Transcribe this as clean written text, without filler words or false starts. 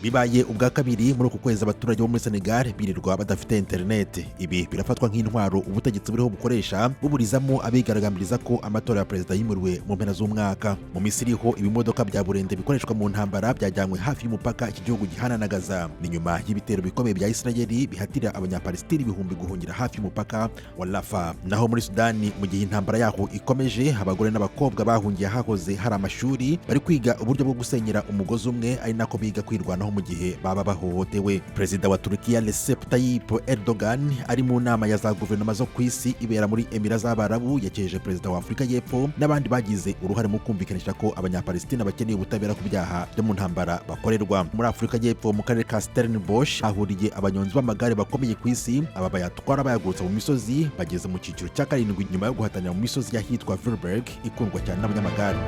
Bibaye ubwa kabiri muri uku kwezi abaturage bo muri Senegal birirwa badafite interineti. Ibi birafatwa nk'intwaro ubutegetsi buriho bukoresha buburizamo abigaragambiriza ko amatora ya perezida yimuriwe mu mpera z'umwaka. Mu Misiri ho, ibimodoka bya burende bikoreshwa mu ntambara byajyanywe hafi y'umupaka iki gihugu gihana na Gaza. Ni nyuma y'ibitero bikomeye bya Isirayeli bihatira Abanyapalestini ibihumbi guhungira hafi y'umupaka wa Rafa. Naho muri Sudani, mu gihe intambara yaho ikomeje, abagore n'abakobwa bahungiye ahahoze hari amashuri bari kwiga uburyo bwo gusenyera umugozi umwe, ari nako biga kwirwanaho mu gihe baba bahohotewe. Perezida wa Turukiya Recep Tayyip Erdogan ari mu nama ya za guverinoma zo ku isi ibera muri Emira z'Abarabu, yakeje perezida wa Afurika y'Epfo n'abandi bagize uruhare mu kumvikanisha ko Abanyapalestina bakeneye ubutabera ku byaha byo mu ntambara bakorerwa. Muri Afurika y'Epfo, mu karere ka Stellenbosch, hahuriye abanyonzi b'amagare bakomeye ku isi. Aba bayatwara bayagurutsa mu misozi bageze mu cyiciro cya karindwi nyuma yo guhatanira mu misozi y'ahitwa Vilberg ikundwa cyane n'abanyamagare.